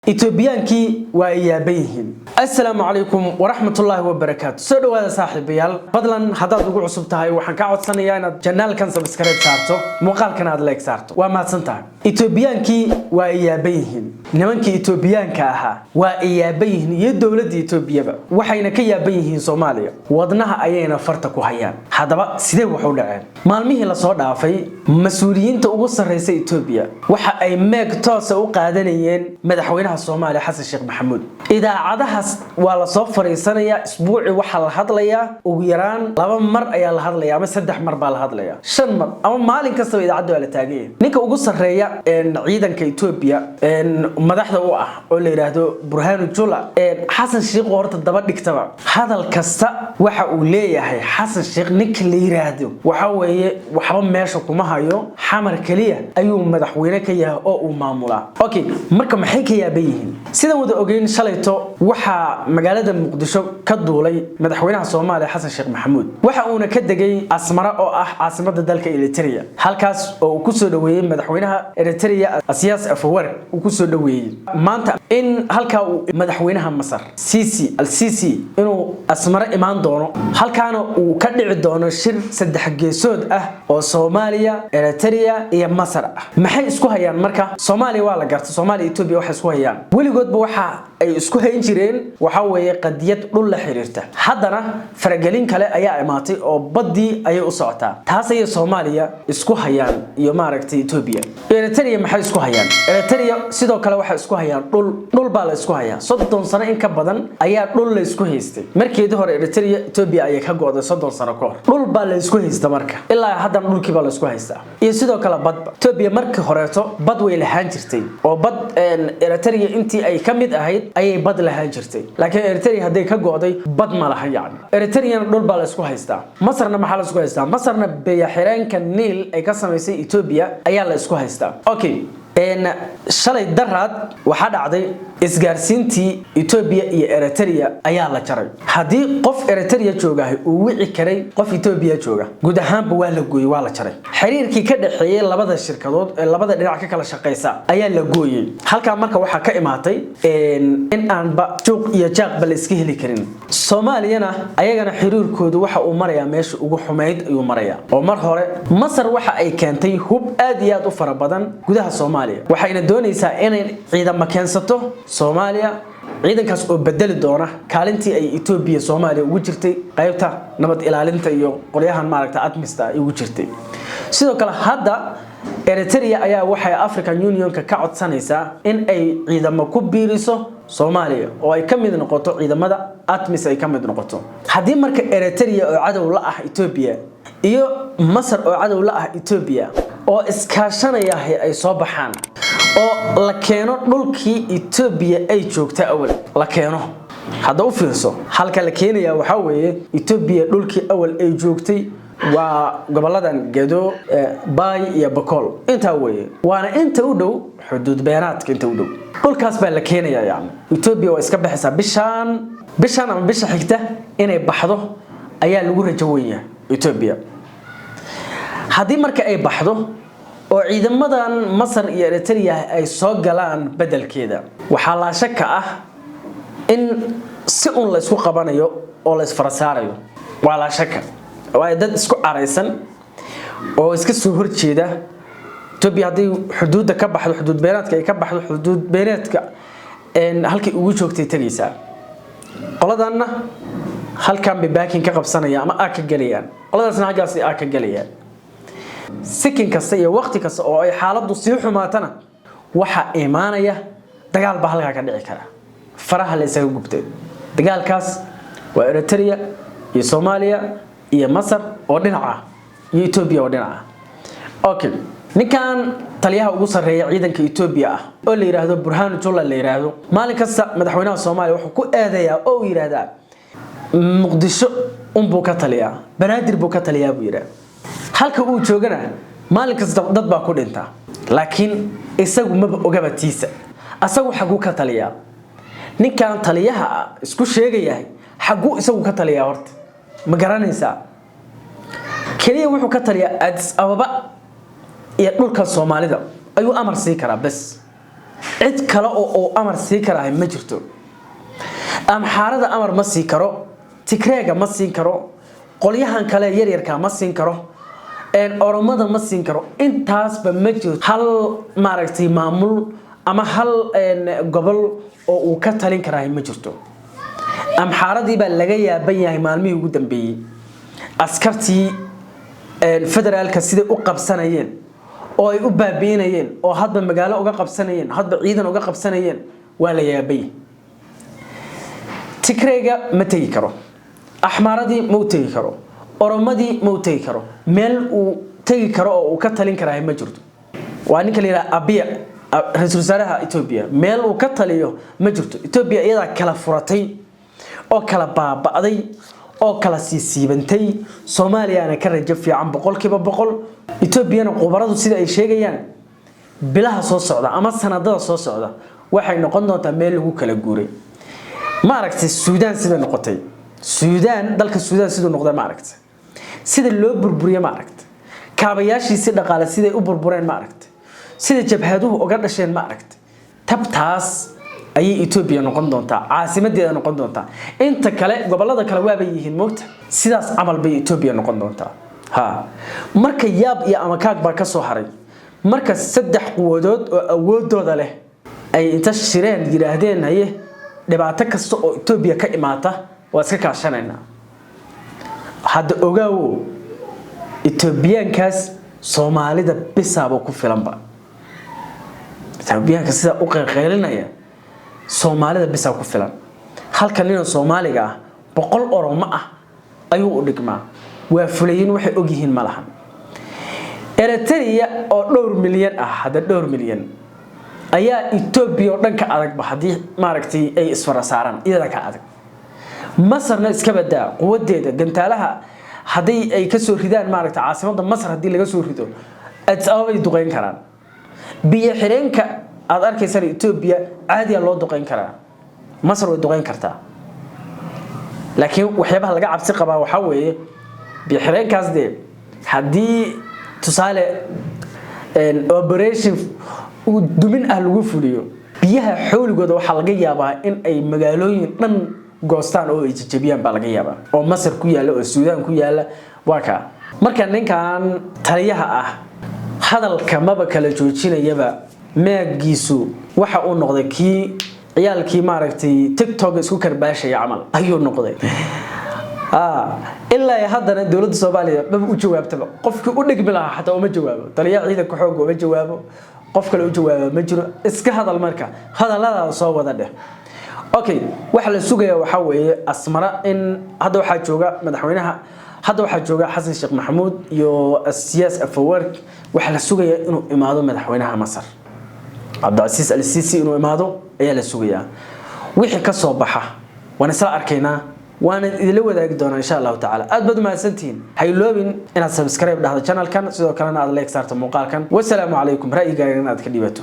Etoobiyaankii waa ay yaaban yihiin. Assalaamu calaykum waraxmatullaahi wabarakaatu. Soo dhawaada, saaxiibayaal. Fadlan, haddaad ugu cusub tahay, waxaan kaa codsanayaa inaad channelkan subscribe saarto, muuqaalkan aad like saarto. Waa mahadsan tahay. Etoobiyaankii waa ay yaaban yihiin. Nimankii Etoobiyaanka ahaa waa ay yaaban yihiin, iyo dowladda Etoobiyaba. Waxayna ka yaaban yihiin Soomaaliya, wadnaha ayayna farta ku hayaan. Haddaba, sidee wax u dhaceen? Maalmihii lasoo dhaafay, mas-uuliyiinta ugu sarreysa Etoobiya waxa ay meeg toosa u qaadanayeen madaxweynaha Soomaaliya, Xasan Sheekh Maxamuud. Idaacadahaas waa lasoo fariisanayaa. Isbuuci waxaa la hadlayaa ugu yaraan laba mar ayaa la hadlaya, ama saddex mar baa la hadlaya, shan mar, ama maalin kastaba idaacadda waa la taagan yahay. Ninka ugu sarreeya ciidanka Etoobiya madaxda u ah, oo la yidhaahdo Burhanu Jula, Xasan Sheikh horta daba dhigtaba. Hadal kasta waxa uu leeyahay Xasan Sheikh ninka la yiraahdo waxa weeye waxba meesha kuma hayo, Xamar keliya ayuu madaxweyne ka yahay oo uu maamulaa. Okay, marka maxay ka yaaban yihiin? Sidaan wada ogeyn, shalayto waxaa magaalada Muqdisho ka duulay madaxweynaha Soomaaliya, Xasan Sheekh Maxamuud. Waxa uuna ka degay Asmara, oo ah caasimada dalka Eritrea, halkaas oo uu kusoo dhaweeyey madaxweynaha Eritrea, Asiyaas Afawark, uu kusoo dhaweeyey. Maanta in halkaa uu madaxweynaha Masar, Sisi, Al Sisi, inuu Asmaro imaan doono, halkaana uu ka dhici doono shir saddex geesood ah oo Soomaaliya, Eritrea iyo Masar ah. Maxay isku hayaan marka? Soomaaliya waa la garta. Soomaaliya, Etoobiya waxay isku hayaan weligoodba waxa ay isku hayn jireen waxa weeye qadiyad dhul la xiriirta. Haddana faragelin kale ayaa imaatay oo baddii ayay u socotaa. Taas ayay Soomaaliya isku hayaan iyo, maaragtay, Etoobiya. Eritrea maxay isku hayaan? Eritrea sidoo kale waxay isku hayaan dhul. Dhul baa la isku hayaa. 30 sano in ka badan ayaa dhul la isku haystay. Markeedii hore Eritrea Etoobiya ayay ka go'day 30 sano ka hor. Dhul baa la isku haysta marka, ilaa haddana dhulkii baa la isku haystaa, iyo sidoo kale badba. Etoobiya markii horeeto bad way lahaan jirtay, oo bad Eritrea intii ay ka mid ahayd ayay bad lahaan jirtay, laakiin Eritrea hadday ka go'day, bad ma laha. Yacni Eritreana dhul baa la isku haystaa. Masarna maxaa la isku haystaa? Masarna biyo-xireenka Niil ay ka samaysay Etoobiya ayaa la isku haystaa. Okay, shalay daraad waxaa dhacday isgaarsiintii Etoobiya iyo Eritrea ayaa la jaray. Haddii qof Eritrea joogahay uu wici karay qof Etoobiya jooga, guud ahaanba waa la gooyey, waa la jaray. Xiriirkii ka dhexeeyey labada shirkadood ee labada dhinac ka kala shaqeysa ayaa la gooyey. Halkaa marka waxaa ka imaatay in aanba juuq iyo jaaqba la iska heli karin. Soomaaliyana ayagana xiriirkoodu waxa uu marayaa meesha ugu xumayd ayuu marayaa, oo mar hore Masar waxa ay keentay hub aad iyo aad u fara badan gudaha Soomaaliya, waxayna doonaysaa inay ciidamo keensato Soomaaliya, ciidankaas oo bedeli doona kaalintii ay Etoobiya Soomaaliya ugu jirtay qaybta nabad ilaalinta iyo qolyahan, maaragta, ATMISta ay ugu jirtay. Sidoo kale hadda Eritrea ayaa waxay African Unionka ka codsanaysaa in ay ciidamo ku biiriso Soomaaliya oo ay ka mid noqoto ciidamada ATMIS, ay ka mid noqoto. Haddii marka Eritrea oo cadow la ah Etoobiya iyo Masar oo cadow la ah Etoobiya oo iskaashanayahay ay soo baxaan oo la keeno dhulkii Etoobiya ay joogta awal la keeno, hadda u fiirso, halka la keenayaa waxaa weeye Etoobiya dhulkii awal ay joogtay waa goboladan Gedo, Baay iyo Bakool, intaa weeye, waana inta u dhow xuduud beenaadka. Inta u dhow dhulkaas baa la keenayaa. Yacni Etoobiya waa iska baxaysaa bishaan ama bisha xigta. Inay baxdo ayaa lagu rajo weyn yahay Etoobiya. Haddii marka ay baxdo oo ciidamadan Masar iyo Eritrea ay soo galaan bedelkeeda, waxaa laa shaka ah in si un la isku qabanayo oo la isfarasaarayo. Waa laa shaka, waayo dad isku caraysan oo iska soo horjeeda. Etoobiya hadday xuduudda ka baxdo, xuduud beenaadka ay ka baxdo, xuduud beenaadka halkay ugu joogtay tegaysaa. Qoladanna halkan bay baakin ka qabsanayaan ama ka gelayaan, qoladaasna halkaas ka gelayaan. Sikin kasta iyo waqti kasta oo ay xaaladdu sii xumaatana, waxaa imaanaya dagaal baa halkaa ka dhici kara, faraha la isaga gubtay. Dagaalkaas waa Eritrea iyo Soomaaliya iyo Masar oo dhinac ah iyo Etoobiya oo dhinac ah. Okay, ninkan taliyaha ugu sarreeya ciidanka Etoobiya ah oo la yidhaahdo Burhanu Jula la yidhaahdo, maalin kasta madaxweynaha Soomaaliya wuxuu ku eedeeyaa oo uu yidhaahdaa Muqdisho unbuu ka taliyaa, Banaadir buu ka taliyaa buu yidhaahda. Halka uu joogana maalin kasta dad baa ku dhintaa, laakiin isagu maba ogaba tiisa. Asagu xaguu ka taliyaa? Ninkan taliyaha ah isku sheegayahay xaguu isagu ka taliyaa horta? Ma garanaysaa? Keliya wuxuu ka taliyaa Addis Ababa iyo dhulka Soomaalida ayuu amar sii karaa bes. Cid kale oo uu amar sii karahay ma jirto. Amxaarada amar ma sii karo, Tigreega ma siin karo, qolyahan kale yaryarka ma siin karo, Oromada ma siin karo. Intaasba ma jirto hal maaragtay maamul ama hal gobol oo uu ka talin karahay ma jirto. Amxaaradii baa laga yaaban yahay maalmihii ugu dambeeyey askartii federaalka siday u qabsanayeen oo ay u baabi'inayeen, oo hadba magaalo uga qabsanayeen, hadba ciidan uga qabsanayeen. Waa la yaaban yahay. Tigreega ma tegi karo, Axmaaradii ma u tegi karo, Oromadii ma u tegi karo. Meel uu tegi karo oo uu ka talin karahay ma jirto. Waa ninka la yidhaha Abiya, ra-iisul wasaaraha Etoobiya. Meel uu ka taliyo ma jirto. Etoobiya iyadaa kala furatay oo kala baaba'day oo kala siisiibantay. Soomaaliyana ka rajo fiican 100%. Etoobiyana khubaradu sida ay sheegayaan, bilaha soo socda ama sanadada soo socda waxay noqon doontaa meel lagu kala guuray. Ma aragtay Suudaan sida noqotay? Suudaan, dalka Suudaan siduu noqday ma aragtay? Sida loo burburiye ma aragtay? Kaabayaashiisi dhaqaale siday u burbureen ma aragtay? Sida jabhaduhu uga dhasheen ma aragtay? Tabtaas ayay Etoobiya noqon doontaa, caasimadeeda noqon doontaa. Inta kale, gobolada kale waabay yihiin moogta. Sidaas camal bay Etoobiya noqon doontaa. Ha, marka yaab iyo amakaag baa ka soo haray marka saddex quwadood oo awoodooda leh ay inta shireen yidhaahdeen: "Haye, dhibaato kasta oo Etoobiya ka imaata waa iska kaashanaynaa." Hadda ogaawo, Etoobiyaankaas Soomaalida bisaaba ku filanba. Etoobiyaanka sidaa u qeylqeylinaya Soomaalida bisaa ku filan. Halka nina Soomaaliga ah 100 Oromo ah ayuu u dhigmaa. Waa fulayin, waxay ogyihiin ma lahan. Eritrea oo dhowr milyan ah, hadda dhowr milyan ayaa Etoobiya oo dhan ka adagba. Haddii maaragtay ay isfara saaraan, iyada ka adag. Masarna iska badaa, quwadeeda gantaalaha haddii ay kasoo ridaan maaragtay caasimadda Masar, haddii laga soo rido, Addis Ababay duqeyn karaan. Biyo xireenka aad arkaysaan Etoobiya caadiya loo duqeyn karaa, Masar way duqeyn kartaa. Laakiin waxyaabaha laga cabsi qabaa waxaa weeye biyo xireenkaas dee haddii tusaale operation dumin ah lagu fuliyo, biyaha xooligooda waxaa laga yaabaa in ay magaalooyin dhan goostaan oo ay jajabiyaan baa laga yaabaa, oo Masar ku yaalla oo Suudaan ku yaalla. Waa kaa. Marka ninkan taliyaha ah hadalka maba kala joojinayaba. Maagiisu waxa uu noqday kii ciyaalkii maaragtay TikTok isku karbaashaya camal ayuu noqday. Ilaa haddana dowladda Soomaaliya maba u jawaabtaba. Qofkii u dhigmi lahaa xataa uma jawaabo. Taliyaha ciidanka xoogga uma jawaabo, qof kale u jawaaba ma jiro. Iska hadal marka, hadalladaada soo wada dheh. Okay, waxa la sugayaa waxaa weeye Asmara in hadda waxaa jooga madaxweynaha, hadda waxaa jooga Xasan Sheekh Maxamuud iyo Siyaas Afawark. Waxaa la sugayaa inuu imaado madaxweynaha Masar, Cabdicasiis Al Sisi, inuu imaado ayaa la sugayaa. Wixii ka soo baxa waan isla arkaynaa, waana idinla wadaagi doonaa insha Allahu tacaala. Aad baad umahadsantihiin. Ha iloobin inaad subscribe dhahdo channelkan, sidoo kalena aad like saarto muuqaalkan. Wasalaamu calaykum. Ra'yigaaga inaad ka dhiibato.